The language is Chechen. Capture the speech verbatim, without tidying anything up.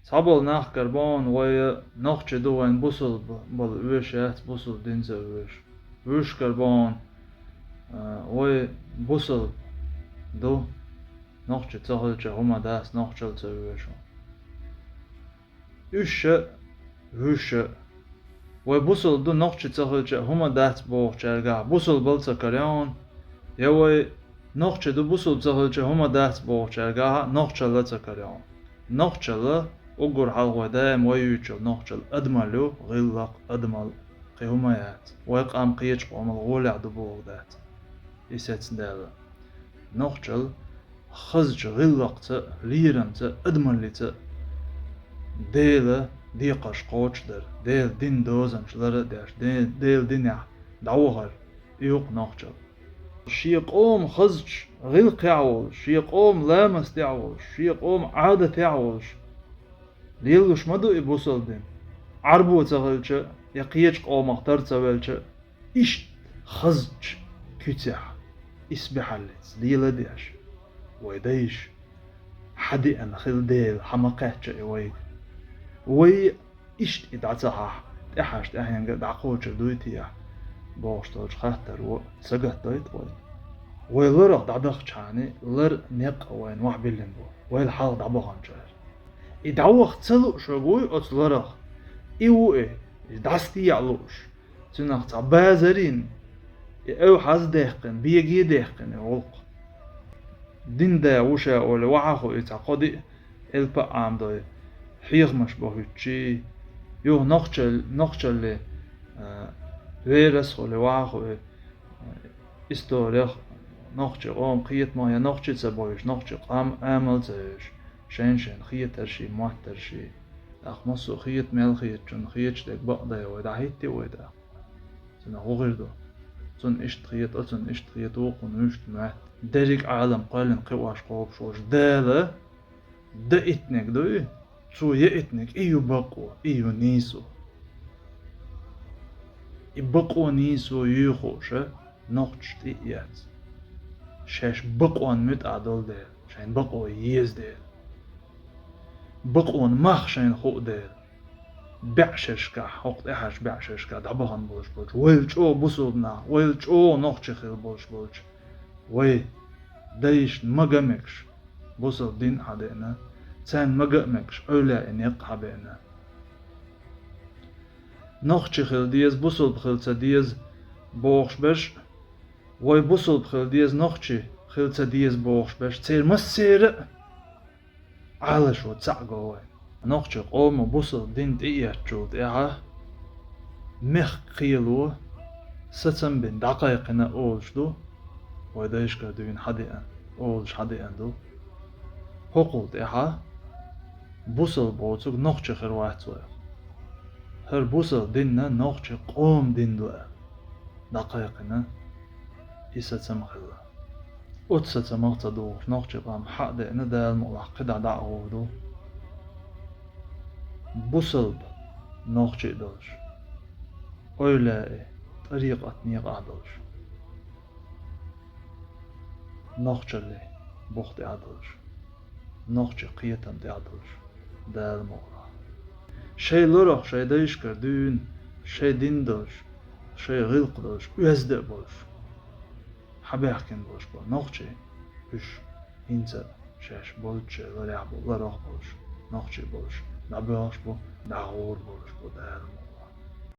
Цхьаболу нахкара бахьана вай нохчий ду, вайн бусалба бала оьшуш яц, бусалба динца оьшу. Вуьшкара бахьана, а, вай бусалба ду, нохчий ца хилча хӀума дац, нохчалла ца оьшу. Уьш а, вуьш а. Вай бусалба ду, нохчий ца хилча хӀума дац бохучаьргахь бусалбалла ца карайо хьуна, я вай нохчий ду, бусалба ца хилча хӀума дац бохучаьргахь нохчалла ца карайо хьуна. Нохчалла, уггар хьалха вай даим вай юьйцучул нохчалла адамалла ю, гӀиллакх, адамалла, кхин хӀума яц. Вай къам кхечу къомал гӀолехь ду бохург дац. И сецна даьлла. Нохчалла хазачу гӀиллакхца а, лерамца а, адамаллица а Делан декхарш кхочушдар, Делан дин дозанаш лар а деш, Де-, Делан динехь дӀавахар, и ю-кх нохчалла. Шен къоман хазачу гӀиллакхехь а волуш, шен къоман ламастехь а волуш, шен къоман Ӏадатехь а волуш, лелалуш ма ду и бусалба дин. Ӏарбо ца хилча а, я кхечу къомах тар ца велча а, иштта хазачу куьцехь, исбаьхьаллица лела а деш, вай дайша хьадеана хилла дела, хьа ма кхаьчна и вайга. Вай иштта и дӀа ца хьахь, тӀаьхьаш тӀаьхьенга а дӀакхочур дуй те ахь бохуш долчу хаттаро сагатдойту вай. Вай ларах дӀадахчахьана, лар некъ а вайна охьабиллина бу, вайл хьалха дӀабаханчара. И дӀаваха ца лууш верг вуй оцу ларах. И ву и, и дӀасатехьа лууш. Цуьнах цхьа базар йина, и эвхьаз а даьккхина, беге а даьккхина и гӀуллакх. Дин да ву ша олий, ваха а хуий, цхьа кхо-диъ элпа а Ӏамадой, хьехамаш бан хӀуьттучий, юха нохчал-, нохчалле, а, верас а хуьлий, ваха а хуий, а, историх, нохчийн къоман кхетамах я нохчий ца бовзуш, нохчийн къам амал ца йовзуш, шайн-шайн хетарший, моттарший. ТӀаккха массо а хета мел хетачунна хеташ дерг бакъ дай вай дӀахӀиттий вай тӀаккха? Цунах хӀун хир ду? Цунна иштта хета, оцунна иштта хета, вукхунна вуьшта моьтту. Дерриг Ӏалам кхоьллина кхиош кхобуш волчу Дала даийтинарг дуй, Цо яийтинарг и ю бакъо, и ю нийсо. И бакъо, нийсо юй хууш нохчаша тӀе а эцна, шаьш бакъонан муьтӀахь долу дела, шайна бакъо еза дела, бакъонан мах шайна хуу дела, бӀешерашкахь, хӀокху тӀаьхьарчу бӀешерашкахь дӀабахана болуш болчу, вайл чӀогӀа бусалба нах, вайл чӀогӀа нохчий хилла болуш болчу вай дайшна мага а мегаш бусалба дин а хьадеана, царна мага а мегаш эвлаяийн некъ а хьабеана. Нохчий хила деза, бусалба хила ца деза бохуш берш а, вай бусалба хила деза, нохчий хила ца деза бохуш берш а, церан массеран а Ӏалашо цхьаъ го вайна. Нохчийн къомо бусалба дин тӀеэцначул тӀаьхьа мехкан кхело сацам бина дӀакхайкхина олуш ду, вай дайшкара дуьйна хьадеана, олуш хьадеана ду. ХӀокхул тӀаьхьа бусалба боцург нохчи хир вац вайх. ХӀара бусалба динна нохчийн къоман дин ду аьлла дӀакхайкхина и сацам хилла. Оцу сацамах ца догӀуш нохчийн къам хьа а деана, Дала мукъалахь кхидӀа дӀа а гӀур ду. Бусалба нохчий а долуш, эвлаяийн тӀарикъат некъахь долуш, нохчаллин бух тӀехь долуш, нохчийн кхетам тӀехь долуш, Дала мукъалахь. Шайн лорах шайн дайшкара дуьйна, шайн дин долуш, шайн гӀиллакх долуш, оьзда а болуш, хьабаьхкина болуш болу нохчий, уьш хӀинца а шаьш болчу шайн ларехь болу, ларах болуш, нохчий болуш, дӀабоьлхуш бу, дӀагӀур болуш бу Дала